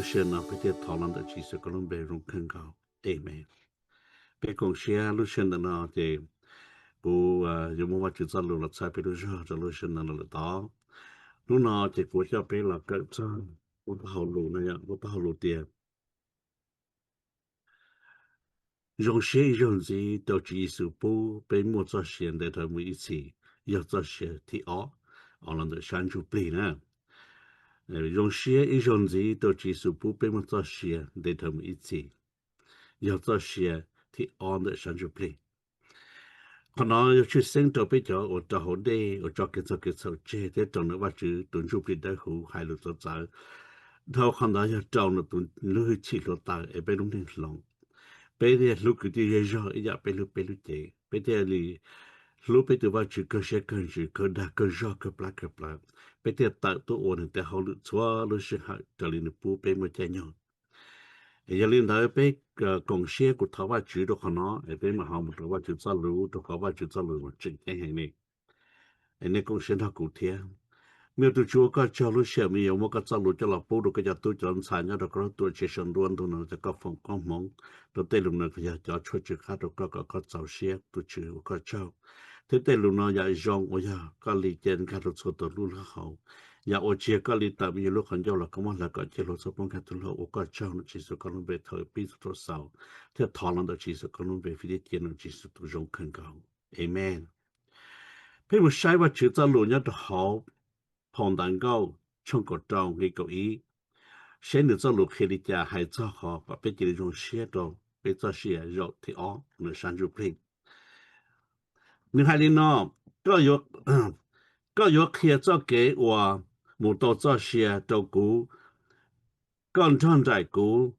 Lub sij hawm no peb thiaj thov los ntawm Tswv Yexus koj lub npe zoo kawg nkaus. Amees. Peb koom siab lub sij hawm ntawm no ces kuv yuav muab Vajtswv txoj lus los txhawb peb lub zog rau lub sij hawm no lawm tod. Hnub no ces kuv coj peb los kawm txog lub txoj hauj lus no, lub txoj hauj lus tias zoo siab ib zaug ntxiv rau Tswv Yexus pub peb muaj txoj sia ntev dhawv mus ib txhis, yog txoj sia thib ob los ntawm sab ntsuj plig na. Zoo siab ib zaug ntxiv rau Tswv Yexus pub peb muaj txoj sia ntev dhawv mus ib txhis, yog txoj sia thib ob ntawm sab ntsuj plig. Qhov no yog tshwj xeeb rau peb cov uas rau hauv dej uas tso kev txhaum kev txhaum tseg thiab rau ntawm Vajtswv tus ntsuj plig dawb huv hais lus txawv txawv. Dhau qhov ntawd yog rau ntawm tus lub hwj chim hluav taws es peb lub neej hloov. Peb thiaj hlub kwv tij zej zog ib yam peb hlub peb lub cev. Peb thiaj li hlub peb tus Vajtswv kawg siab kawg ntsws, kawg dag kawg zog, kawg plab kawg plawv. Peb thiaj tawm tuaj ua nws tes hauj lwm txhua lub sij hawm raws li nws pub peb muaj caij nyoog. Yog li ntawd peb koom siab, kuv thov Vajtswv rau qhov no es peb mam ho mus rau Vajtswv txoj lus, rau qhov Vajtswv txoj lus mas tseem ceeb heev li. Es nej koom siab nrog kuv thiab. Me tus Tswv, ua koj tsaug lub sij hawm me yuav muab koj txoj lus coj los pub rau koj cov tub cov ntxhais nyob rau koj lub tuam tsev saum ntuj ntug no, cov koj foom koob hmoov rau tej lus no yog cov tshuaj tsw qab rau koj kom koj txaus siab. Tus Tswv, ua koj tsaug, thiab tej lus no yam zoo uas yog koj li cia nkag rau txhua tus lub lub hauv. Yam uas tsis yog koj li tawm me nyuam lub qhov ncauj los koj muab hlawv kom cia hluas txhua pab nkag tus hluas. Ua koj tsaug, nom Tswv Yexus koj lub npe thov pib txhua txhua xaus thiab thov los ntawm Tswv Yexus koj lub npe, fij thiab cia nom Tswv Yexus tus zoo kawg nkaus. Amees. Peb mus saib Vajtswv txoj lus nyob rau hauv phau Ntawv Nkauj tshooj kaum rau nqe kaum ib, saib nws txoj lus qhia li cas hais txog qhov kom peb cia li zoo siab rau peb txoj sia zaum thib ob ntawm sab ntsuj plig. Nws hais li no: Koj yuav qhia txoj kev uas mus tau txoj sia rau kuv, koj nrog nraim kuv,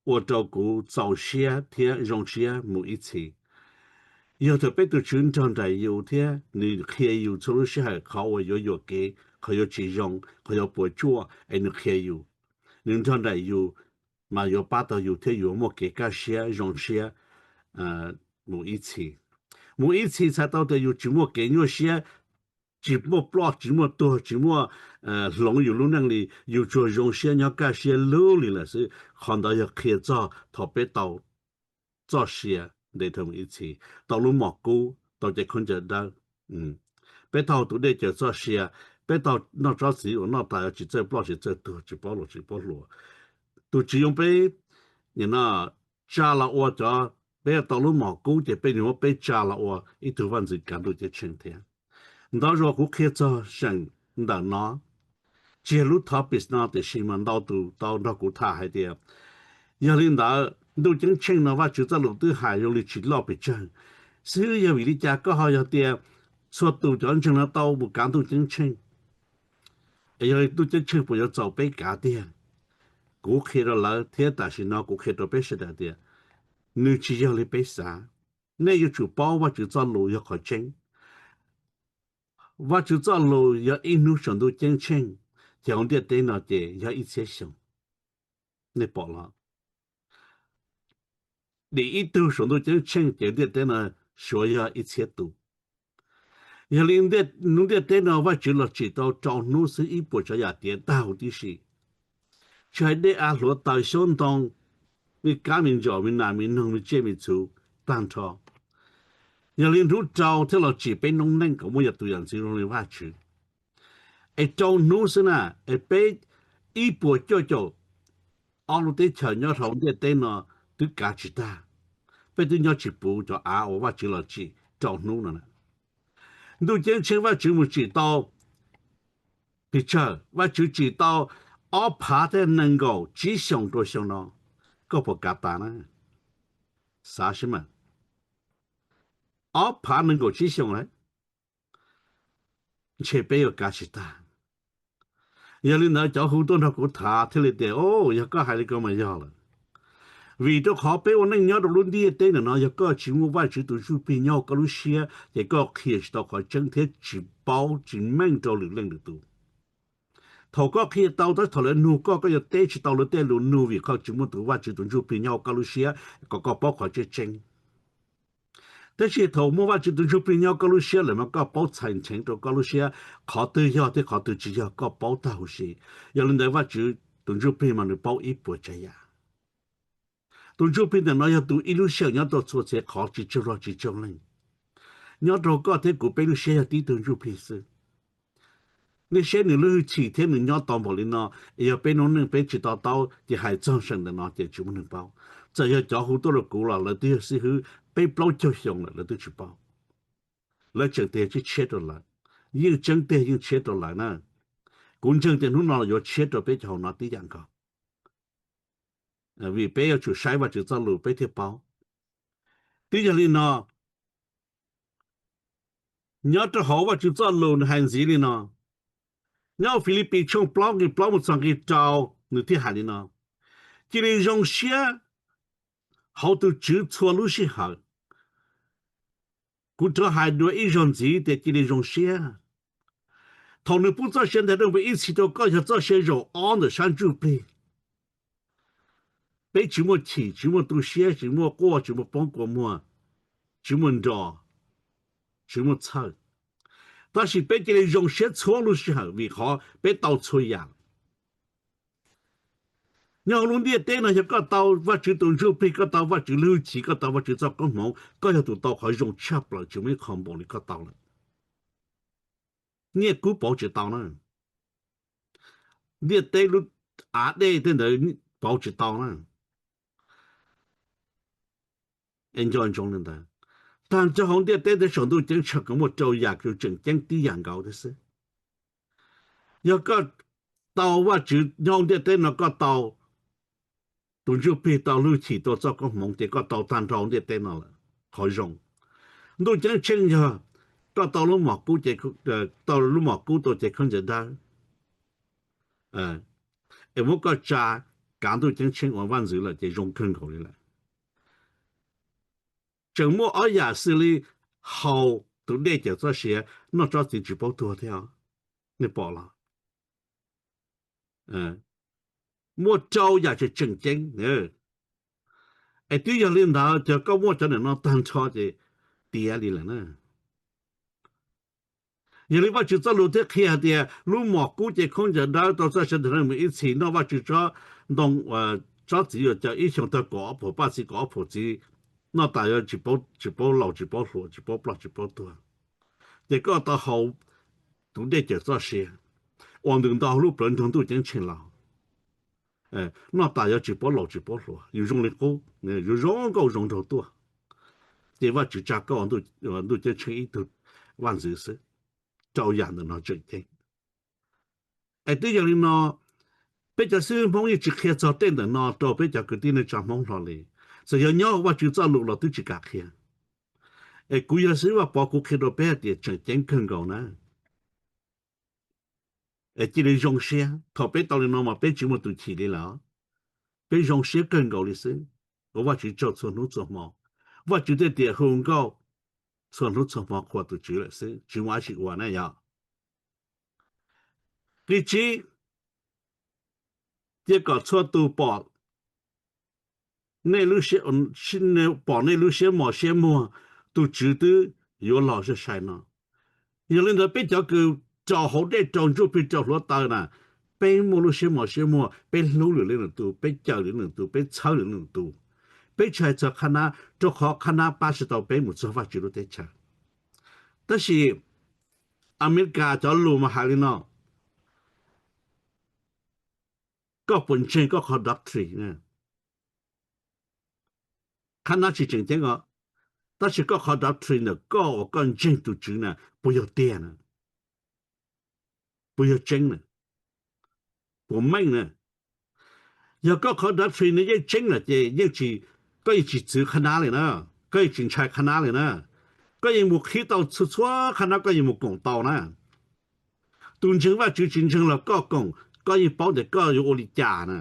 ua rau kuv txaus siab thiab zoo siab mus ib txhis. Yog thaum peb tus Tswv nrog nraim yus thiab nws qhia yus txhua lub sij hawm qhov uas yuav yuam kev, qhov yuav tsis zoo, qhov yuav puas tsuaj es nws qhia yus, nws nrog nraim yus, mas yuav pab tau yus thiab yuav muaj kev kaj siab zoo siab mus ib txhis. Mus ib txhis txhais tau tias yus tsis muaj kev nyuaj siab, tsis muaj ploj, tsis muaj tuag, tsis muaj hloov yus lub neej li, yus tsuas zoo siab nyob kaj siab lug li lawm xwb. Qhov ntawd yog qhia txog thaum peb tau txoj sia ntev dhawv mus ib txhis, tau lub mom kub, tau cov khaub ncaws dawb, peb tau tus dej cawm txoj sia, peb tau noj tsob txiv uas noj tas tsis txawj ploj tsis txawj tuag, tsis paub luas tsis paub hluas. Tus Tswv yoo peb tsa los ua cov, peb tau lub mom kub ces peb nws muab peb tsa los ua ib tug vaj ntxwv kav ntuj ceeb tsheej thiab. Ntau zaus kuv qhia txog seem ntawm no, tsis yog lub topic no tiam sis mas ntau tus tau nrog kuv tham hais tias, yog li ntawd ntuj ceeb tsheej no Vajtswv txoj lus twb hais zoo li tsis loj pes tsawg xwb, yog vim li cas koj ho yog tias txhua tus cov ntseeg no tau mus kav ntuj ceeb tsheej? Es yog li ntuj ceeb tsheej puas yuav txaus peb kav tiag? Kuv qhia rau lawv thiab tam sim no kuv qhia rau peb sawv daws tias nws tsis yog li peb xav. Nej yuav tsum paub Vajtswv txoj lus yog qhov tseeb. Vajtswv txoj lus yog ib hnub saum ntuj ceeb tsheej, ces hauv ntiaj teb no ces yog ib txhiab xyoo. Nej pom los? Dim ib tug saum ntuj ceeb tsheej ces ntiaj teb no suav yog ib txhiab tus. Yog li ntiaj teb no Vajtswv los tsim tau rau hnub xwb ib puas tsav yam tiav tag huv tib si, tsis hais dej av hluav taws xyoob ntoo, me kab me ntsaum me nas me noog me tsiaj me txhu tag nrho. Yog li hnub rau thiaj los tsim peb noob neej kom muaj yam tus yam ntxwv zoo li Vajtswv. Es rau hnub xwb na, es peb ib puas cuaj caum ob lub teb chaws nyob hauv ntiaj teb no twb kav tsis tag. Peb twb nyob tsis puv cov av uas Vajtswv los tsim rau hnub no na. Ntuj ceeb tsheej Vajtswv mus tsim tau, pes tsawg? Vajtswv tsim tau ob phav thiab nees nkaum tsib xyoos rau xyoo no. Koj puas kav tas na? Xav seb mas, ob phav nees nkaum tsib xyoos lawm, ntshe peb yuav kav tsis tag. Yog li ntawd cov hu tuaj nrog kuv tham thiaj li tias, o, yog koj hais li ko mas yog lawm. Vim rau qhov peb ua neej nyob rau lub ntiaj teb ntawm no, yog koj tsis muaj Vajtswv tus Ntsuj Plig nyob hauv koj lub siab ces koj qhia tsis tau qhov tseeb thiab tsis paub tsis meej rau lwm leej lwm tus. Thaum koj qhia tau tab sis thaum lawv nug koj, koj yuav teb tsis tau lawv tej lus nug vim koj tsis muaj tus Vajtswv tus Ntsuj Plig nyob hauv koj lub siab kom koj paub qhov tseeb tseeb. Tab sis thaum muaj Vajtswv tus Ntsuj Plig nyob koj lub siab lawm mas koj paub txhais nrheev rau koj lub siab qhov twg yog thiab qhov twg tsis yog, koj paub tag huv si. Yog li ntawd Vajtswv Tus ntsuj plig mas nws paub ib puas tsav yam. Tus ntsuj plig ntawm no yog tus ib lub sij hawm nyob rau txhua txhia qhov tsis tsaug zog tsis tsaug leej. Nyob rau koj thiab kuv peb lub siab yog tib tug ntsuj plig xwb. Nej saib nws lub hwj chim thiab nws nyob tau npaum li no, es yog peb noob neej peb tsis to taub ces hais txog seem ntawm no ces tsis muaj neeg paub. Txawm yog cov hu tuaj rau kuv los lawv twb yog xib hwb peb plaub caug xyoo lawm lawv twb tsis paub. Lawv tseem tias tshiab tshiab rau lawv, yeej tseeb tiag yeej tshiab rau lawv na. Kuv ntseeg tias hnub no los yuav tshiab rau peb cov hauv no tib yam nkaus, vim peb yuav tsum saib Vajtswv txoj lus peb thiaj paub. Twb yog li no, nyob rau hauv Vajtswv txoj lus nws hais ntxiv li no, nyob hauv Filipis tshooj plaub nqe plaub mus txog nqe rau, nws thiaj hais li no: Cia li zoo siab hauv tus Tswv txhua lub sij hawm. Kuv rov hais dua ib zaug ntxiv tias cia li zoo siab. Thaum nws pub txoj sia ntawm Ntawv Ib Txhis rau koj yog txoj sia zaum ob ntawm sab ntsuj plig. Peb tsis muaj chim, tsis muaj tu siab, tsis muaj quaj, tsis muaj poob kua muag, tsis muaj nro, tsis muaj txhawj. Tab sis peb cia li zoo siab txhua lub sij hawm vim qhov peb tau txhua yam. Nyob hauv lub ntiaj teb no yog koj tau Vajtswv tus ntsuj plig, koj tau Vajtswv lub hwj chim, koj tau Vajtswv txoj koob hmoov, koj yog tus tau qhov zoo tshaj plaws, tsis muaj ib qho npaum li koj tau lawm. Nyiaj kub pauv tsis tau na. Ntiaj teb lub av dej tej ntawd pauv tsis tau na. Es nco ntsoov li ntawd, tag nrho hauv ntiaj teb thiab saum ntuj ceeb tsheej kuj muaj rau yam kws tseem ceeb tib yam nkaus thiab xwb. Yog koj tau Vajtswv nyob hauv ntiaj teb no, koj tau tus ntsuj plig, tau lub hwj chim, tau txoj koob hmoov, ces koj tau tag nrho hauv ntiaj teb no lawm qhov zoo. Ntuj ceeb tsheej yog koj tau lub mom kub, tau lub mom kub tau ces khaub ncaws dawb, es muab koj tsa kav ntuj ceeb tsheej ua vaj ntxwv lawm ces zoo kawg nkaus li lawm. Tseem muaj ob yam xws li haus tus dej cawm txoj sia, noj tsob txiv tsis paub tuag thiab, nej pom los? Muaj rau yam tseem tseem ceeb. Es twb yog li ntawd, cov koj muaj cov niam no tag nrho ces tiav li lawm na. Yog li Vajtswv txoj lus thiaj qhia hais tias lub mom kub ces khaub ncaws dawb, tau txoj sia ntawm Ntawv Ib Txhis, noj Vajtswv tsob ntoo, tsob txiv yuav caw ib xyoos tag kaum ob phaum paj txiv, kaum ob phaum txiv, noj tas yuav tsis paub laus tsis paub hluas, tsis paub ploj tsis paub tuag. Ces koj tau haus tus dej cawm txoj sia uas ntws nto hauv lub plawv nroog ntuj ceeb tsheej los, noj tas yuav tsis paub laus tsis paub hluas, yus zoo li qub, yus zoo nkauj zoo nraug tuaj. Ces Vajtswv tsa koj ua ntuj ceeb tsheej ib tug vaj ntxwv xwb. Rau yam ntawm no tseem ceeb. Es twb yog li no, peb cov xib hwb Hmoob yeej tsis qhia txog tej ntawm no rau peb cov kwv tij neej tsa Hmoob hlo li. Txawm yog nyob hauv Vajtswv txoj lus los twb tsis kam qhia. Es kuv yog xib hwb Vaj Pov, kuv qhia rau peb hais tias tseem ceeb kawg nkaus na. Es cia li zoo siab, thaum peb tau li no mas peb tsis muaj tus chim li lawm. Peb zoo siab kawg nkaus li xwb, ua Vajtswv tsaug txhua hnub txhua hmo. Vajtswv tej tiam hu nkauj txhua hnub txhua hmo qhuas tus Tswv lawm xwb, tsis muaj dab tsi ua na yog. Nqe tsib, cia kom txhua tus pom nej lub siab, pom nej lub siab mos siab muag, tus Tswv twb yuav los sai sai no. Yog li ntawd peb cov kws rau hauv dej rau ntsuj plig rau hluav taws na, peb muaj lub siab mos siab muag, peb hlub lwm leej lwm tus, peb cawm lwm leej lwm tus, peb txhawb lwm leej lwm tus. Peb tsis hais txog qhab nab, rau qhov qhab nab pab tsis tau peb mus txog Vajtswv lub teb chaws. Tab sis Amelikas cov lus mas hais li no, koj puas ntseeg koj qhov doctrine? Qhab nab tsis tseem ceeb os, tab sis koj qhov doctrine ntawm koj uas koj ntseeg tus Tswv na, puas yog tiag na? Puas yog tseeb na? Puas meej na? Yog koj qhov doctrine no yeej tseeb lawm ces yeej tsis, koj yeej tsis txwv qhab nab li na, koj yeej tsis ntshai qhab nab li na. Koj yeej mus qhib tau txhua txhua qhab nab, koj yeej mus koom tau na. Tus ntseeg Vajtswv tsis ntseeg los koj koom, koj yeej paub tias koj yuav ua li cas na.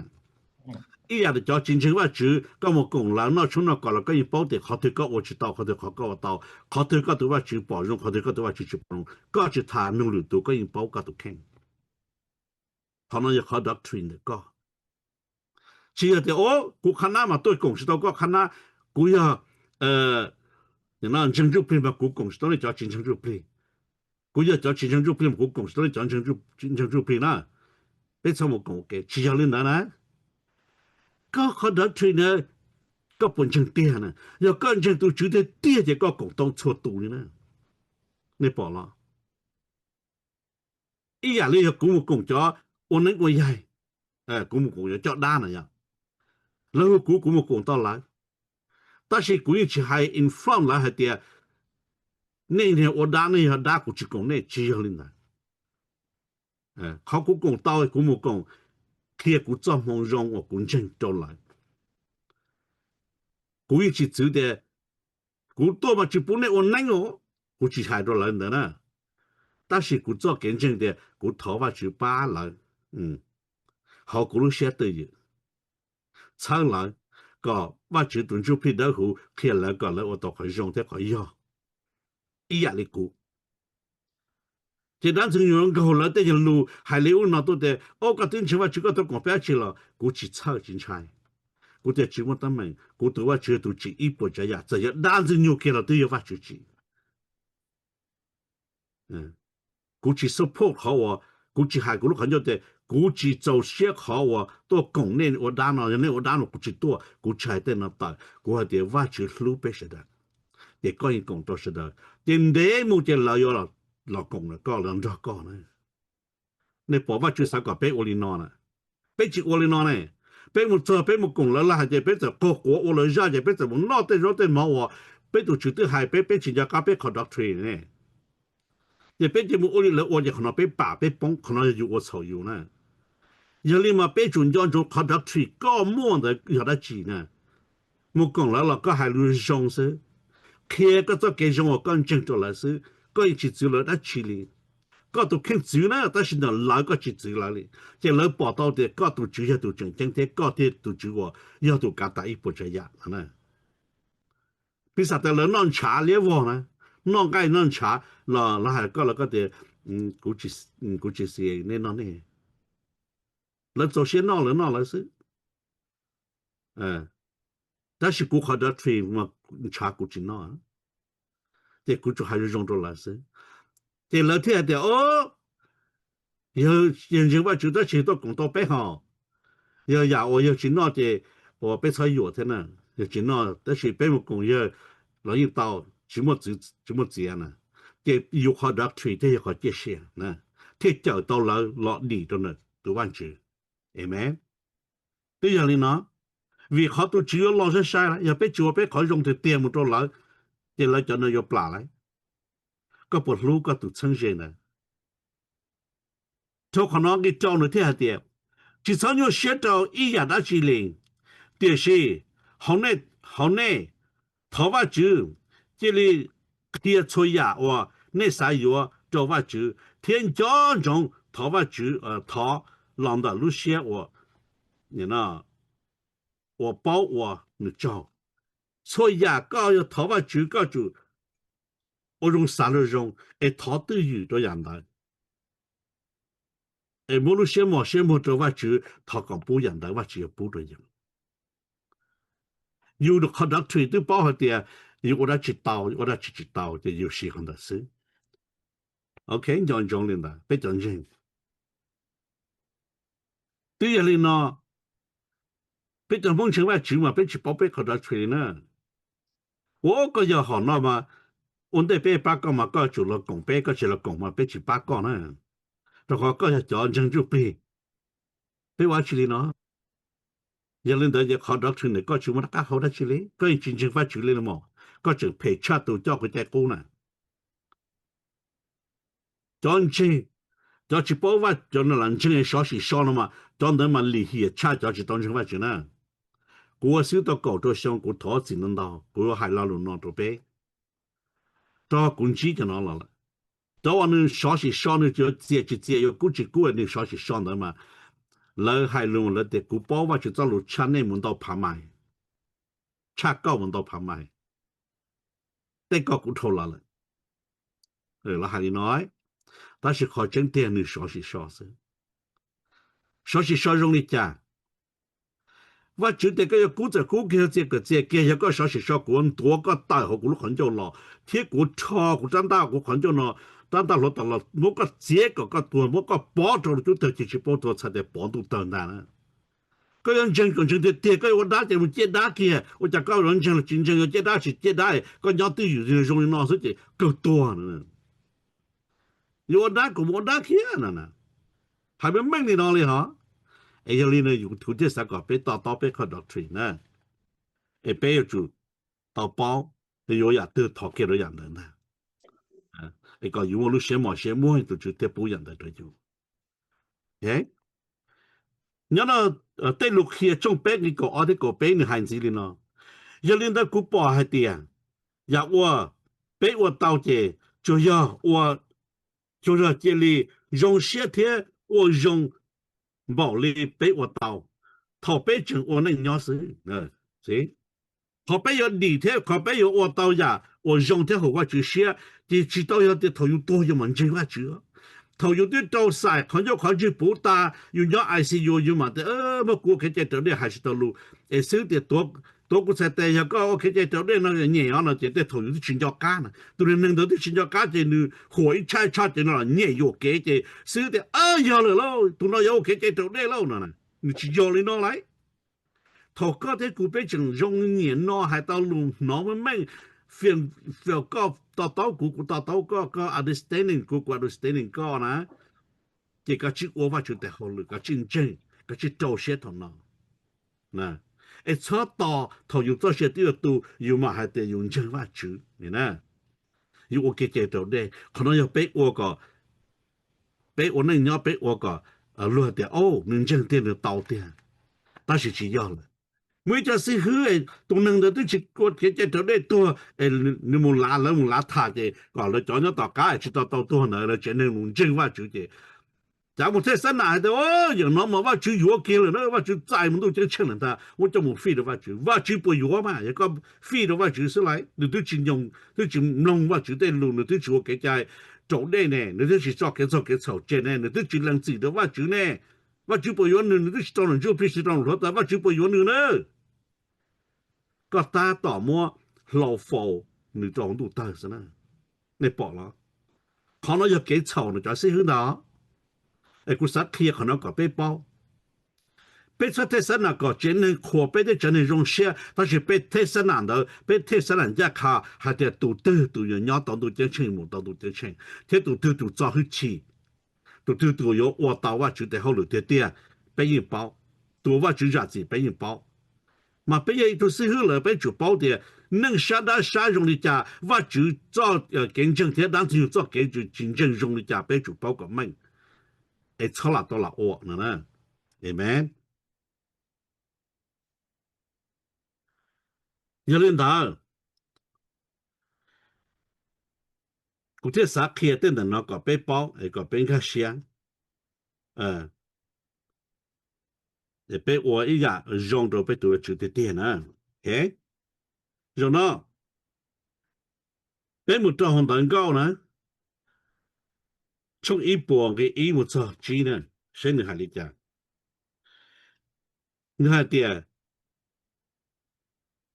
Ib yam li cov tsis ntseeg Vajtswv, koj mus koom lawv noj tshoob noj kos los koj yeej paub tias qhov twg koj ua tsis tau, qhov twg qhov koj ua tau, qhov twg koj tus Vajtswv pom zoo, qhov twg koj tus Vajtswv tsis pom zoo. Koj tsis tham nug lwm tus, koj yeej paub koj tus kheej. Qhov no yog qhov doctrine ntawm koj. Tsis yog tias, o, kuv qhab nab mas tuaj koom tsis tau koj qhab nab, kuv yog ntseeg ntsuj plig mas kuv koom tsis tau nej cov tsis ntseeg ntsuj plig. Kuv yog cov tsis ntseeg ntsuj plig mas kuv koom tsis tau nej cov ntseeg ntsuj plig na. Peb txhob mus koom ua ke. Tsis yog li ntawd na. Koj qhov doctrine na, koj puas ntseeg tiag na? Yog koj ntseeg tus Tswv tiag tiag ces koj koom tau txhua tus li na. Nej pom los? Ib yam li yog kuv mus koom cov ua neeb ua yaig, kuv mus koom cov coj dab na yog, lawv hu kuv, kuv mus koom tau lawv. Tab sis kuv yeej tsis hais in front lawv hais tias nej niag ua dab, nej yog dab, kuv tsis koom nej, tsis yog li ntawd. Qhov kuv koom tau, kuv mus koom qhia kuv txoj hmoo zoo uas kuv ntseeg rau lawv. Kuv yeej tsis txwv tias kuv tuaj mas tsis pub nej ua neeb os, kuv tsis hais rau lawv ntawd na. Tab sis kuv txoj kev ntseeg tias kuv thov Vajtswv pab lawv hauv kuv lub siab twj ywm, txhawb lawv kom Vajtswv tus Ntsuj Plig Dawb Huv qhia lawv kom lawv ua tau qhov zoo thiab qhov yog ib yam li kuv. Ces dab Ntxwg Nyoog nkaug lawv tej yog lus hais li ub no tuaj tias, o, koj twb ntseeg Vajtswv, koj tau koom peb dab tsi los kuv tsis txhawj tsis ntshai. Kuv tias tsis muaj teeb meem, kuv tus Vajtswv yog tus tsim ib puas tsav yam, txawm yog dab Ntxwg Nyoog kiag los twb yog Vajtswv tsim. Kuv tsis support qhov uas, kuv tsis hais kuv lub qhov ncauj tias kuv tsis txaus siab qhov uas tuaj koom nej ua dab no, yog nej ua dab no kuv tsis tuaj, kuv tsis hais tej no tawm, kuv hais tias Vajtswv hlub peb sawv daws, ces koj yeej koom rau sawv daws, ces ntev mus ces lawv yuav los koom koj, los nrog koj na. Nej pom Vajtswv xav kom peb ua li no na, peb tsis ua li no ne. Peb mus txog peb mus koom lawv, lawv hais tias peb txawm qaug quav ua lawv zaj, ces peb txawm mus noj tej zaub tej mov uas peb tus Tswv twb hais peb, peb tsis nco qab peb qhov doctrine ne. Ces peb cia mus ua li lawv ua, ces qhov no peb pam peb poob, qhov no yog yus ua txhaum yus na. Yog li mas peb tsum nco ntsoov qhov doctrine koj muaj ntawd yog dab tsi na. Mus koom lawv los koj hais lus zoo xwb, qhia koj txoj kev zoo uas koj ntseeg rau lawv xwb, koj yeej tsis txwv lawv dab tsi li. Koj tus kheej txwv na, tab sis ntawm lawv koj tsis txwv lawv li. Ces lawv pom tau tias koj tus Tswv yog tus tseem ceeb thiab koj thiaj tus Tswv uas yog tus kav tas ib puas tsav yam no na. Piv xam tias lawv noj ntshav liab vog na, noj nqaij noj ntshav los lawv hais koj los koj tias, kuv tsis xis nej noj nej. Lawv txaus siab noj lawv noj lawv xwb. Tab sis kuv qhov doctrine mas ntshav kuv tsis noj, ces kuv tsuas hais zoo zoo rau lawv xwb. Ces lawv thiaj hais tias, o, yawg ntseeg Vajtswv tab sis tuaj koom tau peb hos. Yog yam uas yawg tsis noj ces uas peb txhob yuam thiab na. Yawg tsis noj tab sis peb mus koom yawg los yeej tau, tsis muaj txiav na. Ces yus qhov doctrine thiaj yog qhov ciaj sia na, thiaj cawm tau lawv los dim rau ntawm tus Vajtswv. Amen. Twb yog li no, vim qhov tus Tswv yuav los sai sai lawm, yog peb tsis ua peb qhov zoo tiag tiag mus rau lawv, ces lawv cov no yuav plam lawm. Koj puas hlub koj tus txheeb ze ntawd? Dhau qhov no nqe rau nws thiaj hais tias, tsis txhob nyuaj siab rau ib yam dab tsi li, tiam sis hauv nej, hauv nej thov Vajtswv, cia li qhia txhua yam uas nej xav yuav rau Vajtswv thiab nco ntsoov thov Vajtswv, thov los ntawm lub siab uas, uas paub ua nws tsaug. Txhua yam koj yuav thov Vajtswv koj tsum ua zoo xav zoo zoo es thov twj ywm rau yam ntawd. Es muab lub siab mos siab muag rau Vajtswv, thov kom pub yam ntawd Vajtswv yuav pub rau yus. Yus qhov doctrine twb paub hais tias yus ua dab tsi tau, yus ua dab tsi tsis tau, ces yus siv qhov ntawd xwb. Ok, nco ntsoov li ntawd peb cov ntseeg. Twb yog li no, peb cov Hmoob ntseeg Vajtswv mas peb tsis paub peb qhov doctrine li na. Ua koj yog hom no mas, ua ntej peb pab koj mas koj tsum los koom peb, koj tsis los koom mas peb tsis pab koj na. Rau qhov koj yog cov ntseeg ntsuj plig, peb ua dab tsi li no? Yog li ntawd ces qhov doctrine koj tsis muaj rov qab hauv dab tsi li, koj yeej tsis ntseeg Vajtswv li los mas, koj tseem phem tshaj tus coj kuv caij qub na. Cov ntseeg, cov tsis paub Vaj, cov no lam ntseeg sov sim so no mas cov ntawd mas lim hiam tshaj cov tsis tau ntseeg Vajtswv na. Kuv ua xib hwb tau kaum rau xyoo kuv thov txim ntau ntau, kuv yuav hais lo lus no rau peb, rau kuv ntsib cov no los lawm. Cov uas nws sov sim so nws yuav txias tsis txias yuav kub tsis kub nws sov sim so ntawd mas lawv hais lus lawv tias kuv paub Vajtswv txoj lus tshaj nej mus ntau phav mais, tshaj koj mus ntau phav mais, tej koj kuv dhau los lawm. Lawv hais li no, tab sis qhov tseeb tiag nws sov sim so xwb. Sov sim so zoo li cas? Vajtswv tias koj yuav kub txawm kub kiag, txias txawm txias kiag, yog koj sov sim so kuv yuav ntuav koj tawm hauv kuv lub qhov ncauj los thiab kuv rho kuv rab ntaj kuv qhov ncauj no tab ntaj hluav taws los muab koj txiav kom koj tuag, muab koj pov rau lub cub tawg ces tsis paub tuag txhais tias pov ntuj tawg ntag na. Koj yuav ntseeg kom ntseeg tiag tiag, koj yuav ua dab ces mus ciaj dab kiag, ua cas koj yuav ntseeg los tsis ntseeg, yuav ciaj dab tsis ciaj dab, koj nyob twj ywm zoo li no xwb ces kawg tuag. Yuav ua dab kuj mus ua dab kiag no na. Hais meej meej li no li hos. Es yog li no yus kuv thiaj xav kom peb to taub peb qhov doctrine na, es peb yuav tsum tau paub, yuav yam twg thov kiag rau yam ntawd ntag, es kom yus muaj lub siab mos siab muab tus Tswv thiaj pub yam ntawd rau yus. Nyob no tej lus qhia tshooj peb nqe kaum ob thiab kaum peb nws hais ntxiv li no: Yog li ntawd kuv pom hais tias yam uas peb ua tau ces tsuas yog ua, tsuas yog cia li zoo siab thiab ua zoo npaum li peb ua tau thaum peb tseem ua neej nyob xwb. Qhov peb yuav dim thiab qhov peb yuav ua tau yam uas zoo thiab haum Vajtswv siab ces tsis tau yog tias thaum yus tuag yus mam ntseeg Vajtswv. Thaum yus twb rau xais qhov ncauj qhov ntswg puv tas, yus nyob I C U yus mam tias muab kuv ua kev cai raus dej hais tsis tau lus. Es xwb tias tuav kuv txhais tes, yog koj ua kev cai raus dej no nyem os no ces tej thaum yus twb tsis nco qab na. Tus neeg ntawd twb tsis nco qab ces nws huam ib tshaj ib tshaj ces no los nyem yuam kev ces xwb tias yog lawm lauj, tus no yuav ua kev cai raus dej lauj no. Nws tsis yog li no lauj. Thaum koj thiab kuv peb tseem zoo nyiam no hais tau lus hnov meej meej, feel koj to taub kuv, kuv to taub koj, koj understanding kuv, kuv understanding koj na, ces koj tsij ua Vajtswv tes hauj lwm, koj tsij ntseeg, koj tsij rau siab thaum no. Es txhob tos thaum yus txoj sia twb yuav tu yus mam hais tias yus ntseeg Vajtswv. Yus ua kev cai raus dej, qhov no yog peb ua kom, peb ua neej nyob peb ua kom luag tias, o, nws ntseeg tiag, nws tau tiag. Tab sis tsis yog lawm. Muaj ib co xib hwb, tus neeg ntawd twb tsis ua kev cai raus dej tuag, nws mus lav, lawv mus lav tham ces kom lawv cov nyob tom qab tsis tau tau tuag ntawd lawv tsev neeg mus ntseeg Vajtswv ces cav mus thej xab nam hais tias, yam no mas Vajtswv yuav kiag lawm na, Vajtswv txais mus ntuj ceeb tsheej lawm ntag, muab coj mus fij rau Vajtswv. Vajtswv puas yuav mas? Yog koj fij rau Vajtswv xwb lauj, nws twb tsis, twb tsis mloog Vajtswv tej lus, nws twb tsis ua kev cai raus dej ne, nws twb tsis tso kev txhaum kev txhaum tseg ne, nws twb tsis lees txim rau Vajtswv ne, Vajtswv puas yuav nws? Nws twb tsis rau nws ntsuj plig, tsis rau nws hluav taws, Vajtswv puas yuav nws na? Koj tab tom muab hlau faus nws rau hauv ntuj tawg xwb na. Nej pom los? Qhov no yog kev txhaum nws cov xib hwb ntag. Es kuv xav qhia qhov no kom peb paub. Peb txhob thej xab nam kom tsev neeg qhuas peb thiab tsev neeg zoo siab, tab sis peb thej xab nam ntawd, peb thej xab nam ncaj qha hais tias tus twg tus yuav nyob tau ntuj ceeb tsheej mus tau ntuj ceeb tsheej, thiab tus twg tus txo hwj chim, tus twg tus yuav ua tau Vajtswv tes hauj lwm tiag tiag, peb yeej paub. Tus uas Vajtswv zam txim peb yeej paub. Mas peb yog ib tug xib hwb lawm peb tsum paub tias neej sab dab sab zoo li cas, Vajtswv txoj kev ntseeg thiab dab ntxwg nyoog txoj kev tsis ntseeg zoo li cas peb tsum paub kom meej, es txhob lam tau lam ua no. Amen. Yog li ntawd, kuv thiaj xav qhia tej ntawm no kom peb paub es kom peb nkag siab, es peb ua ib yam zoo rau peb tus Tswv tiag tiag na. Zaum no peb mus rau hauv ntawv nkauj na, tshooj ib puas nqe ib mus txog tsib na, saib nws hais li cas. Nws hais tias,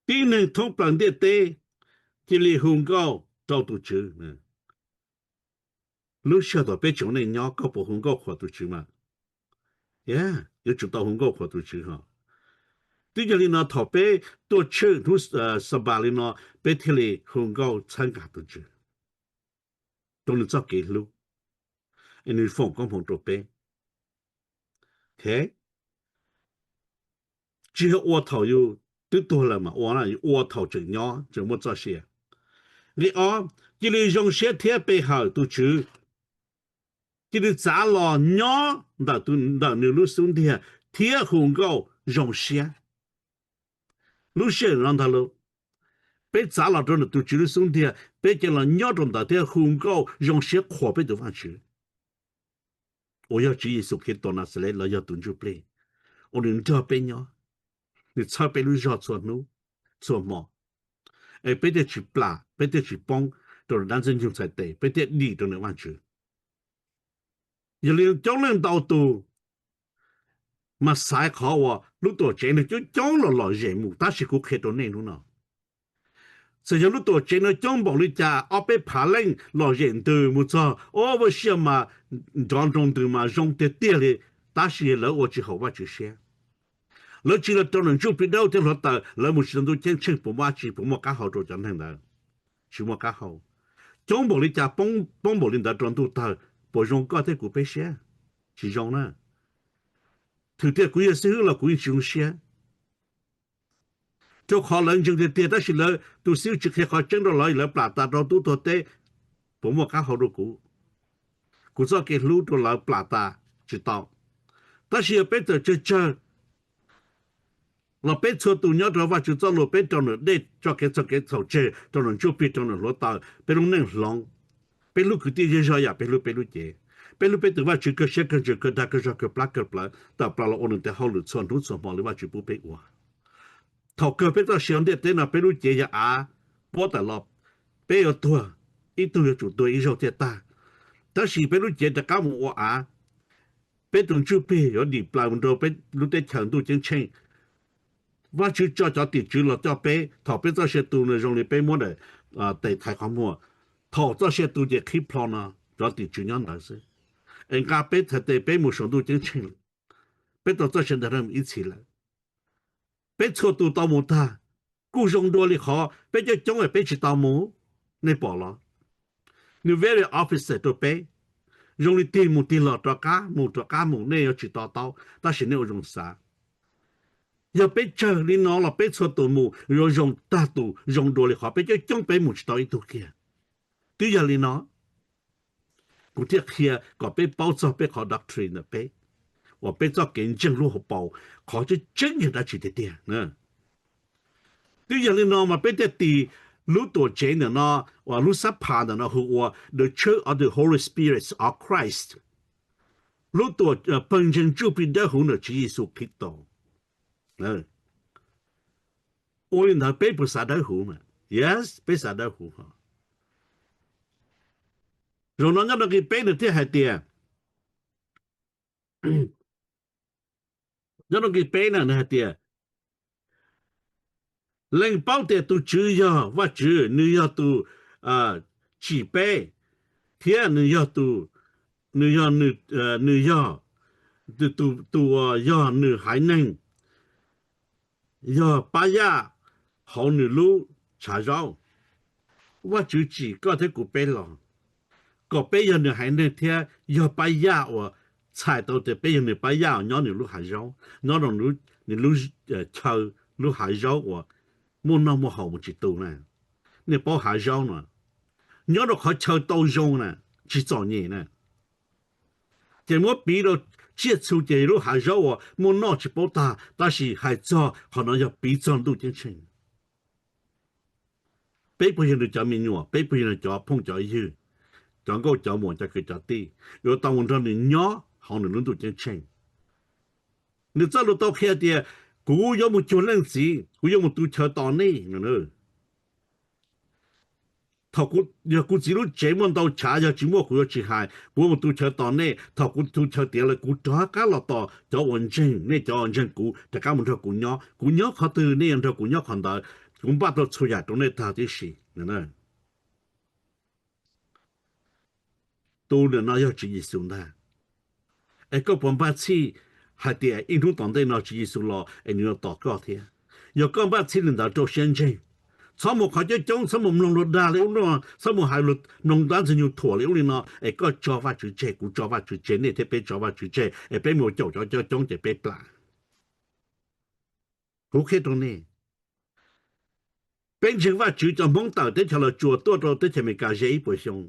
tib neeg thoob plaws ntiaj teb cia li hu nkauj rau tus Tswv. Lub sij hawm thaum peb tseem ua neej nyob koj puas hu nkauj qhuas tus Tswv mas? Yuav tsum tau hu nkauj qhuas tus Tswv hos. Twb yog li no thaum peb tuaj tshwj hnub Xanpas li no, peb thiaj li hu nkauj txhawb nqa tus Tswv rau nws txoj kev hlub, es nws foom koob hmoov rau peb. Tsis yog ua thaum yus twb tuag lawm mas ua na, yus ua thaum tseem nyob tseem muaj txoj sia. Nqe ob, cia li zoo siab thiab pe hawm tus Tswv, cia li txav los nyob ntawm nws lub xub ntiag thiab hu nkauj zoo siab. Lub sij hawm no ntag lauj, peb txav los rau ntawm tus Tswv lub xub ntiag, peb cia los nyob rau ntawd thiab hu nkauj zoo siab qhuas peb tus Vajtswv uas yog Tswv Yexus Khetos Naxales los yog tus ntsuj plig uas nws nrog peb nyob, nws txhawb peb lub zog txhua hnub txhua hmo, es peb thiaj tsis plam, peb thiaj tsis poob rau dab ntxwg nyoog txhais tes, peb thiaj dim rau nws Vajtswv. Yog li coob leej ntau tus mas xaiv qhov uas lub tuam tsev neeg coob coob los lom zem mus, tab sis kuv qhia rau nej hnub no, Txawm yog lub tuam tsev no coob npaum li cas, ob peb phav leej lom zem ntws mus txog, o, vaj siaj mas nrov nroo ntws mas zoo tiag tiag li, tab sis lawv ua tsis haum Vajtswv siab. Lawv tsis los rau nram ntsuj plig dawb thiab hluav taws, lawv mus tsis tau ntuj ceeb tsheej, puas muaj dab tsi, puas muaj qab hau rau cov neeg ntawd? Tsis muaj qab hau. Coob npaum li cas poob npaum li ntawd rau ntuj tawg, puas zoo koj thiab kuv peb siab? Tsis zoo na. Thwm tias kuv yog xib hwb los kuv yeej tsis zoo siab. Rau qhov lawv ntseeg tiag tiag tab sis lawv tus xib hwb tsis qhia qhov tseeb rau lawv, lawv plam tas rau tub tuag teb, puas muaj qab hau rau kuv? Kuv txoj kev hlub rau lawv plam tas tsis tau. Tab sis yog peb txawm tsawg tsawg los peb txhua tus nyob rau Vajtswv txoj lus, peb rau nram dej, tso kev txhaum kev txhaum tseg, rau nram ntsuj plig, rau nram hluav taws, peb lub neej hloov, peb hlub kwv tij zej zog yam peb hlub peb lub cev, peb hlub peb tus Vajtswv kawg siab kawg ntsws kawg dag kawg zog kawg plab kawg plawv tawm plaws los ua nws tes hauj lwm txhua hnub txhua hmo li Vajtswv pub peb ua. Thaum kawg peb txoj sia ntiaj teb no peb lub cev yog av puab tawm los, peb yuav tuag, ib tug yuav tsum tuag ib zaug thiaj tag. Tab sis peb lub cev rov qab mus ua av, peb tus ntsuj plig yuav dim plaws mus rau peb lub teb chaws ntuj ceeb tsheej. Vajtswv tso cov tim tswv los coj peb, thaum peb txoj sia tu no zoo li peb muab daim tes thaiv qhov muag, thaum txoj sia tu ces qhib plho no cov tim tswv nyob ntawd xwb. Es nqa peb txhais tes peb mus saum ntuj ceeb tsheej lawm, peb tau txoj sia ntawd ib txhis lawm. Peb txhua tus tau mus tag, kuj zoo dua li qhov peb coob coob es peb tsis tau mus. Nej pom los? Nws very obvious rau peb, zoo li tig mus tig los rov qab mus rov qab mus, nej yuav tsis to taub tab sis nej ua zoo xav. Yog peb tsawg li no los peb txhua tus mus yuav zoo tag tus, zoo dua li qhov peb coob coob peb mus tsis tau ib tug kiag. Twb yog li no, kuv thiaj qhia kom peb paub txog peb qhov doctrine ntawm peb, uas peb txoj kev ntseeg lub hauv paus, qhov tseeb tseeb yog dab tsi tiag tiag. Twb yog li no mas peb thiaj tis lub tuam tsev ntawm no, uas lub sab phas ntawm no hu ua The Church of the Holy Spirit of Christ, lub tuam, pawg ntseeg ntsuj plig dawb huv ntawm Tswv Yexus Khetos. Ua li ntawd peb puas xav dawb huv? Yes, peb xav dawb huv. Zaum no nyob rau nqe peb nws thiaj hais tias, nyob rau nqe peb na nws hais tias, leej paub tias tus Tswv yog Vajtswv, nws yog tus tsim peb, thiab nws yog tus, nws yog, nws yog tus uas yog nws haiv neeg, yog pab yaj hauv nws lub tshav zaub. Vajtswv tsim koj thiab kuv peb los kom peb yog nws haiv neeg thiab yog pab yaj uas txhais tau tias peb yog nws pab yaj uas nyob nws lub hav zaub, nyob rau nws lub chaw, lub hav zaub uas muaj noj muaj haus mus tsis tu na. Nej paub hav zaub no, nyob rau qhov chaw tau zoo na, tsis txom nyem na, ces muab piv rau tsiaj txhu ces lub hav zaub uas muaj noj tsis paub tag, tab sis hais txog qhov no yog piv txog ntuj ceeb tsheej. Peb puas yog nws cov me nyuam? Peb puas yog nws cov phooj cov ywg, cov nkauj cov muam, cov kwv cov tij, yuav tau mus nrog nws nyob hauv nws lub ntuj ceeb tsheej? Nws txoj lus tau qhia tias, kuv yuav mus cuag leej txiv, kuv yuav mus tu chaw tos nej. Thaum kuv, yog kuv txiv lub tsev muaj ntau tshav, yog tsis muaj kuv yuav tsis hais, kuv yuav mus tu chaw tos nej. Thaum kuv tu chaw tiav lawm kuv rov qab los tos cov uas ntseeg nej, cov uas ntseeg kuv rov qab mus nrog kuv nyob. Kuv nyob qhov twg nej yuav nrog kuv nyob qhov ntawd. Kuv npaj tau txhua yam rau nej tag tib si. Tus ntawm no yog Tswv Yexus ntag. Es koj puas npaj txhij hais tias ib hnub tom ntej no Tswv Yexus los es nws yuav tos koj thiab? Yog koj npaj txhij li ntawd rau siab ntseeg, txhob mus qhov coob coob, txhob mus mloog luag dag li ub no, txhob mus hais luag mloog dab ntxwg nyoog thuam li ub li no, es koj tso Vajtswv tseg, kuv tso Vajtswv tseg, nej thiab peb tso Vajtswv tseg, es peb mus caum cov coob coob ces peb plam. Kuv qhia rau nej, peb ntseeg Vajtswv, cov Hmoob tawm teb chaws Los Tsuas tuaj rau teb chaws Amelikas ze ib puas xyoo,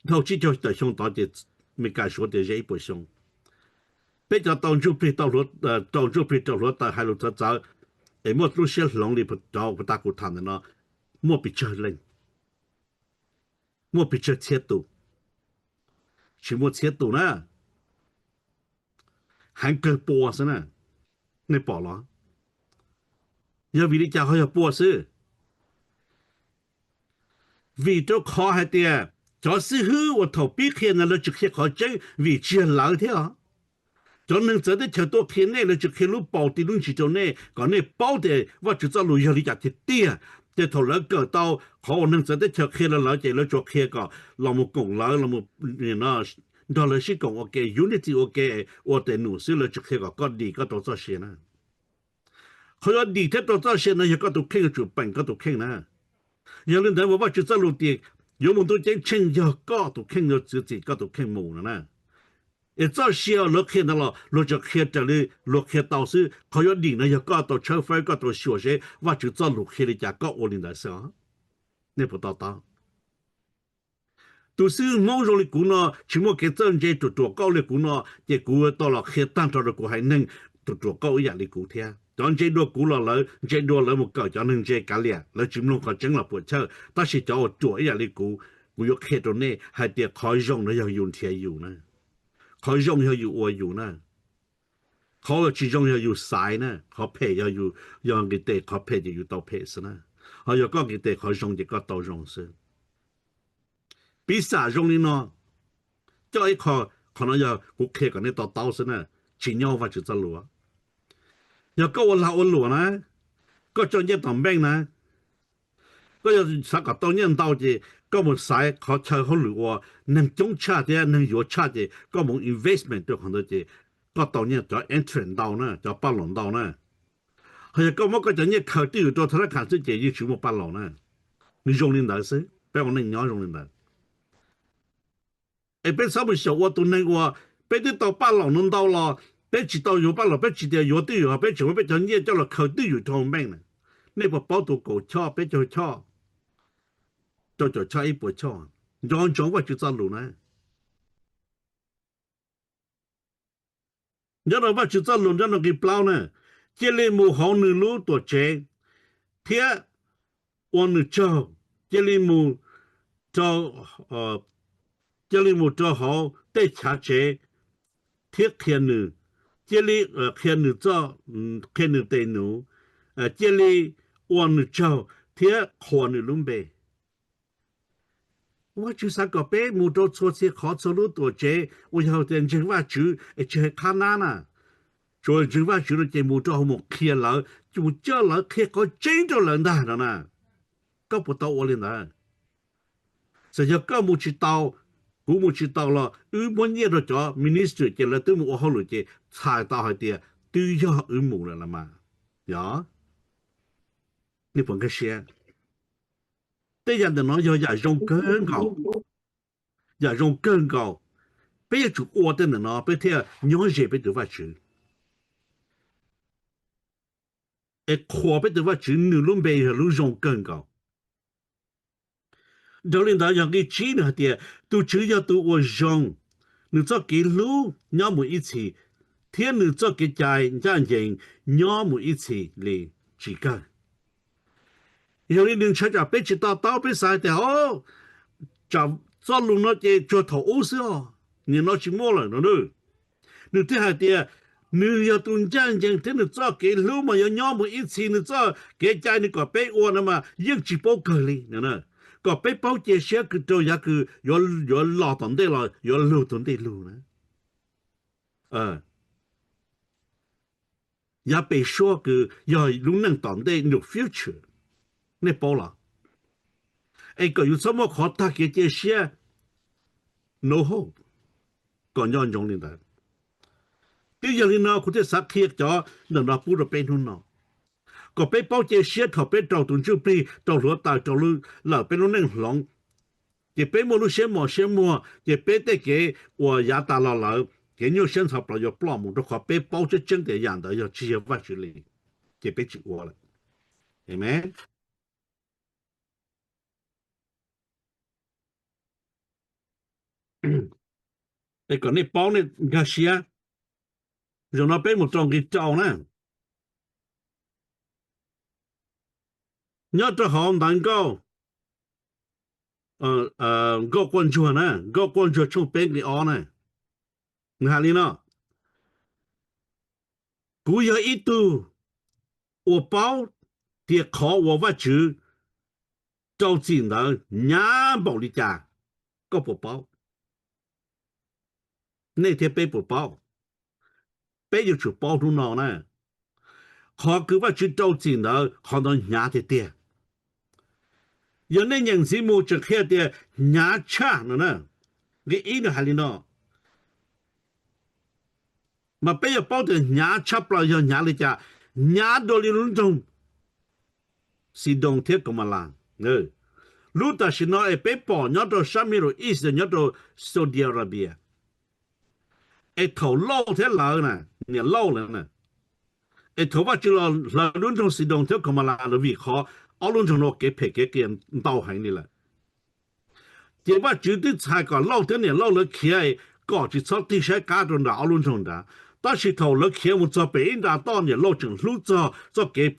dhau tsib caug tawm xyoo tod ces Amelikas suav tias ze ib puas xyoo. Peb cov tau ntsuj plig, tau ntsuj plig rau hluav taws, hais lus txawv txawv, es muaj lub siab hloov li cov puag ta kuv tham ntawm no, muaj pes tsawg leej? Muaj pes tsawg txhiab tus? Tsis muaj txhiab tus na, heev kawg pua xwb na. Nej pom los? Yog vim li cas ho yog pua xwb? Vim rau qhov hais tias cov xib hwb uas thaum pib qhia ntawd lawv tsis qhia qhov tseeb vim tsis yog lawv thiab os. Cov neeg txawv teb chaws tuaj qhia nej, lawv tsis qhia lub paus ti lub ntsis rau nej kom nej paub tias Vajtswv txoj lus yog li cas tiag tiag. Ces thaum lawv kawm tau qhov uas neeg txawv teb chaws qhia rau lawv ces lawv tsuas qhia kom los mus koom lawv, los nrog lawv sib koom ua ke, unity ua ke, ua tes num xwb, lawv tsis qhia kom koj dim koj rau txoj sia na. Qhov yuav dim thiab rau txoj sia no yog koj tus kheej yuav tsum peem koj tus kheej na. Yog li ntawd mas Vajtswv txoj lus tias yuav mus ntuj ceeb tsheej yog koj tus kheej yuav txiav txim koj tus kheej mus no na. Es txoj sia luag qhia ntawd los luag tsuas qhia raws li luag qhia tau xwb, qhov yuav dim no yog koj tau tshawb fawb, koj tau xyuas seb Vajtswv txoj lus qhia li cas koj ua li ntawd xwb os. Nej puas to taub? Tus xib hwb Hmoob zoo li kuv no tsis muaj kev txawj ntse ruam ruam qauj li kuv no, ces kuv tau los qhia tag nrho rau kuv haiv neeg ruam ruam qauj ib yam li kuv thiab. Cov ntse dua kuv los lawv ntse dua lawv mus kawm cov neeg ntse kav liam, lawv tsis mloog qhov tseeb los puam chawj, tab sis cov uas ruam ib yam li kuv, kuv yuav qhia rau nej hais tias qhov zoo no yog yus nrhiav yus na, qhov zoo yog yus ua yus na, qhov uas tsis zoo yog yus xaiv na, qhov phem yog yus, yog nqis tes qhov phem ces yus tau phem xwb na, ho yog koj nqis tes qhov zoo ces koj tau zoo xwb. Piv xam zoo li no, coj ib qho, qhov no yog kuv qhia kom nej to taub xwb na, tsis nyob Vajtswv txoj lus. Yog koj ua lag ua luam na, koj coj nyiaj tom npeej na, koj yog xav kom tau nyiaj ntau ces koj mus xaiv qhov chaw hauj lwm uas neeg coob tshaj thiab neeg yuav tshaj ces koj mus investment rau qhov ntawd ces koj tau nyiaj cov interest ntau na, cov paj laum ntau na. Ho yog koj muab koj cov nyiaj khaws twj ywm rau thab lab kham xwb ces yeej tsis muaj paj laum na. Nws zoo li ntawd xwb, peb ua neej nyob zoo li ntawd. Es peb txhob mus xyaum ua tus neeg uas peb twb tau paj laum no ntau los peb tsis tau yuav paj laum, peb tsis tias yuav twj ywm, peb tseem muab peb cov nyiaj coj los khaws twj ywm rau npeej na. Nej puas paub tus kaum choj, peb caug choj, rau caum choj, ib puas choj, nco ntsoov Vajtswv txoj lus na. Nyob rau Vajtswv txoj lus nyob rau nqe plaub na, cia li mus hauv nws lub tuam tsev thiab ua nws tsaug, cia li mus rau, cia li mus rau hauv tej chav tsev thiab qhia nws, cia li qhia nws txoj, qhia nws tes num, cia li ua nws tsaug thiab qhuas nws lub npe. Vajtswv xav kom peb mus rau txhua txhia qhov, txhua lub tuam tsev uas yog tias ntseeg Vajtswv es tsis hais qhab nab na, tsuas ntseeg Vajtswv no ces mus rau hauv mus qhia lawv, mus coj lawv, qhia qhov tseeb rau lawv ntag no na. Koj puas tau ua li ntawd? Txawm yog koj mus tsis tau, kuv mus tsis tau los wb muab nyiaj rau cov ministry ces lawv twb mus ua hauj lwm ces txhais tau hais tias twb yog wb mus lawm los mas. Yog, nej puas nkag siab? Tej yam ntawm no yog yam zoo kawg nkaus, yam zoo kawg nkaus. Peb yuav tsum ua tej ntawm no peb thiaj nyob ze peb tus Vajtswv, es qhuas peb tus Vajtswv, nws lub npe yog lub zoo kawg nkaus. Dhau li ntawd yog nqe tsib nws hais tias tus Tswv yog tus uas zoo, nws txoj kev hlub nyob mus ib txhis, thiab nws txoj kev cai ncaj ncees nyob mus ib txhis li tsis kawg. Yog li nws ntshai tsam peb tsis to taub, peb xav tias o, tsam txoj lus no ces tsuas thaum ub xwb os, nim no tsis muaj lawm no. Nws thiaj hais tias nws yog tus ncaj ncees thiab nws txoj kev hlub mas yuav nyob mus ib txhis, nws txoj kev cai nws kom peb ua no mas yeej tsis paub kawg li. Kom peb paub cia siab kws rau yav kws yuav los tom ntej los yuav lug tus ntej lug na. Yav pem suab kws yog lub neej tom ntej, nws future, nej paub los? Es kom yus txhob muaj qhov tag kev cia siab, no hope, kom nco ntsoov li ntawd. Twb yog li no kuv thiaj xav qhia cov ntawm no pub rau peb hnub no, kom peb paub cia siab thaum peb raug tus ntsuj plig, raug hluav taws, raug lawm peb lub neej hloov, ces peb muaj lub siab mos siab muag, ces peb tej kev uas yav tas los lawm, kev nyuaj siab ntxhov plawv yuav ploj mus, rau qhov peb paub tseeb tseeb tias yam ntawd yog tsis yog Vajtswv li, ces peb tsis ua lawm. Amen. Es kom nej paub nej nkag siab. Zaum no peb mus rau nqe rau na. Nyob rau hauv ntawv nkauj, nkauj quaj ntsuag na, nkauj quaj ntsuag tshooj peb nqe ob na, nws hais li no: Kuv yog ib tug uas paub tias qhov uas Vajtswv rau txim ntawd hnyav npaum li cas. Koj puas paub? Nej thiab peb puas paub? Peb yuav tsum paub hnub no na, qhov kws Vajtswv rau txim ntawd qhov ntawd hnyav tiag tiag. Yog nej nyeem ntxiv mus tseem qhia tias hnyav tshaj no na. Nqe ib nws hais li no, mas peb yuav paub tias hnyav tshaj plaws yog hnyav li cas? Hnyav dua li lub nroog Xidoo thiab Kaumala. Lub tam sim no es peb pom nyob rau sab Middle East, nyob rau Saudi Arabia. Es thaum Lauj thiab lawv na, niam Lauj lawv na, es thaum Vajtswv los hlawv lub nroog Xidoo thiab Kaumala lawv vim qhov ob lub nroog no kev phem kev qias ntau heev li lawm. Ces Vajtswv twb txhais kom Lauj thiab niam Lauj lawv khiav kom tsis txhob tig saib qab rau nram ob lub nroog nrad. Tab sis thaum lawv khiav mus txog pem ib nra toj, niam Lauj tseem hlub txog txoj kev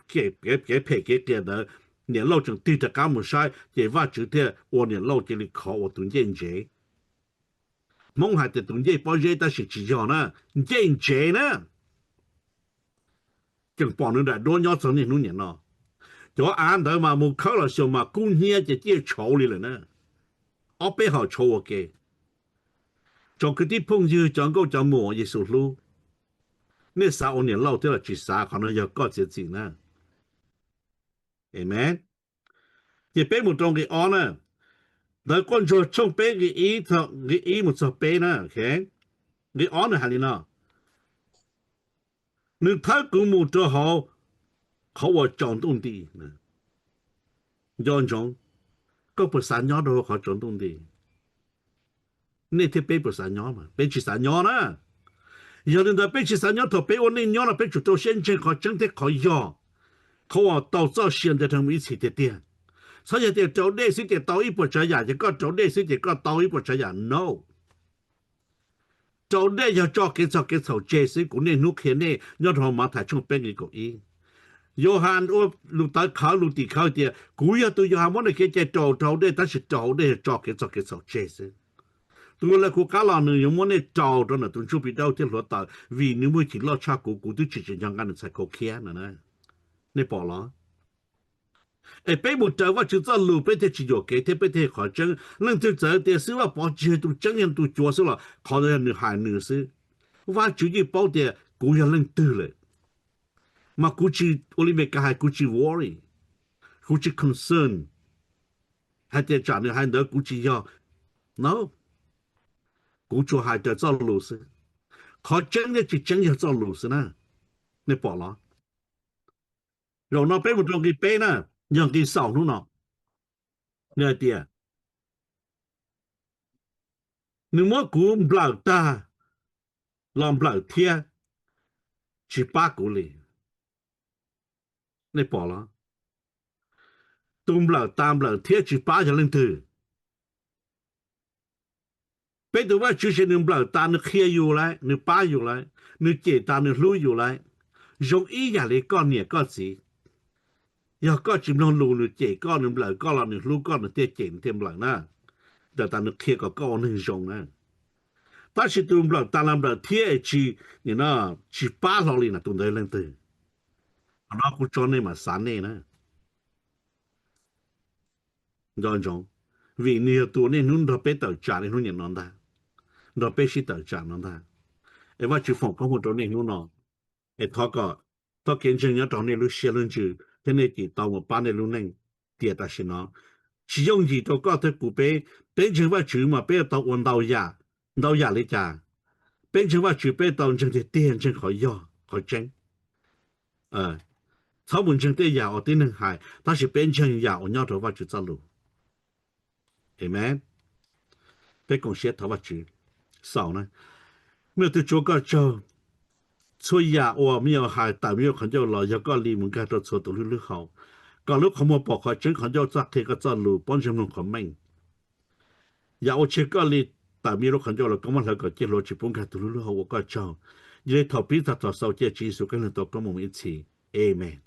phem kev qias ntawd, niam Lauj tseem tig rov qab mus saib, ces Vajtswv thiaj ua niam Lauj cia li khov ua tus ncej ntsev. Hmoob hais tias tus ncej pob zeb tab sis tsis yog na, ncej ntsev na. Tseem pom nws daim duab nyob txog niaj hnub niam no. Cov av ntawd mas mus khawb los xyoo mas kub hnyiab ces ciaj tshauv li lawm na. Ob peb hom tshauv ua ke. Tsoom kwv tij phooj ywg, cov nkauj cov muam Yexus hlub, nej xav ua niam Lauj thiab los tsis xav, qhov no yog koj txiav txim na. Amen. Ces peb mus rau nqe ob na. Ntawv Quaj Ntsuag tshooj peb nqe ib mus txog peb na. Nqe ob nws hais li no: Nws thawb kuv mus rau hauv qhov uas tsaus ntuj nti. Nco ntsoov, koj puas xav nyob rau hauv qhov tsaus ntuj nti? Nej thiab peb puas xav nyob? Peb tsis xav nyob na. Yog li ntawd peb tsis xav nyob, thaum peb ua neej nyob no peb tsum rau siab ntseeg qhov tseeb thiab qhov yog, qhov uas tau txoj sia ntev dhawv mus ib txhis tiag tiag. Txhob yog tias raus dej xwb ces tau ib puas tsav yam, ces koj raus dej xwb ces koj tau ib puas tsav yam, no. Raus dej yog tso kev txog kev txhaum tseg xwb. Kuv niaj hnub qhia nej nyob rau Mathais tshooj peb nqe kaum ib. Yauhas ua lus tawv khawv lus tim khawv tias, kuv yog tus Yauhas muab nej kev cai raus rau hauv dej, tab sis raus hauv dej yog tso kev txog kev txhaum tseg xwb. Tus uas lawv kuv qab los nws yuav muab nej raus rau ntawm tus ntsuj plig dawb thiab hluav taws, vim nws muaj hwj chim loj tshaj kuv, kuv twb tsis tsim nyog nqa nws txhais khau khiab no. Nej pom los? Es peb mus raws Vajtswv txoj lus peb thiaj tsis yuam kev thiab peb thiaj qhov tseeb. Leej twg txawm tias xib hwb Vaj Pov tsis yog tus tseeb, yog tus cuav xwb los qhov ntawd yog nws hais nws xwb. Vajtswv yeej paub tias kuv yog leej twg lawm. Mas kuv tsis, ua li Meskas hais, kuv tsis worry, kuv tsis concern hais tias tsam nws hais ntawd kuv tsis yog. No, kuv tsuas hais raws txoj lus xwb. Qhov tseeb thiab tsis tseeb yog txoj lus xwb na. Nej pom los? Zaum no peb mus rau nqe peb na, yog nqe xaus hnub no. Nws hais tias, nws muab kuv nplawm tag los nplawm thiab, tsis pab kuv li. Nej pom los? Tus nplawm tas nplawm thiab tsis pab yog leej twg? Peb tus Vajtswv ces nws nplawm tas nws qhia yus lawm, nws pab yus lawm, nws cem tas nws hlub yus lawm. Zoo ib yam li koj niam koj txiv, yog koj tsis mloog lus nws cem koj nws nplawm koj los nws hlub koj nws thiaj cem nws thiaj nplawm na. Nplawm tas nws qhia kom koj ua neeg zoo na. Tab sis tus nplawm tas los nplawm thiab es tsis, tsis pab hlo li na, tus ntawd leej twg? Qhov no kuv tso nej mam xav nej na. Nco ntsoov, vim nws yog tus uas niaj hnub nrog peb tawm tsam niaj hnub niam no ntag, nrog peb sib tawm tsam no ntag. Es Vajtswv foom koob hmoov rau niaj hnub no, es thov kom txoj kev ntseeg nyob rau nej lub siab lub ntsws thiab nej cim tau mus pab nej lub neej tiam tam sim no. Tsis yooj yim rau koj thiab kuv peb, peb ntseeg Vajtswv mas peb yuav tau ua ntau yam, ntau yam li cas? Peb ntseeg Vajtswv peb tau ntseeg tiag tiag, ntseeg qhov yog qhov tseeb. Txhob mus ntseeg tej yam uas tib neeg hais, tab sis peb ntseeg yam uas nyob rau Vajtswv txoj lus. Amen. Peb koom siab thov Vajtswv. Xaus na. Me Tub Tsuav koj tsaug, txhua yam uas me nyuam hais tawm me nyuam qhov ncauj los yog koj li mus nkag rau txhua tus lub lub hau, kom lub qhov muag pom qhov tseeb, qhov ncauj txoj qhia koj txoj lus, pob ntseg mloog qhov meej. Yam ua tshwj koj li tawm me nyuam lub qhov ncauj los koj muab hlawv kom ciaj hluav tsis pub nkag tus lub lub hau, ua koj tsaug. Yog li thaum pib txog thaum xaus cia Tswv Yexus Khetos tau koob hmoov mus ib txhis. Amen.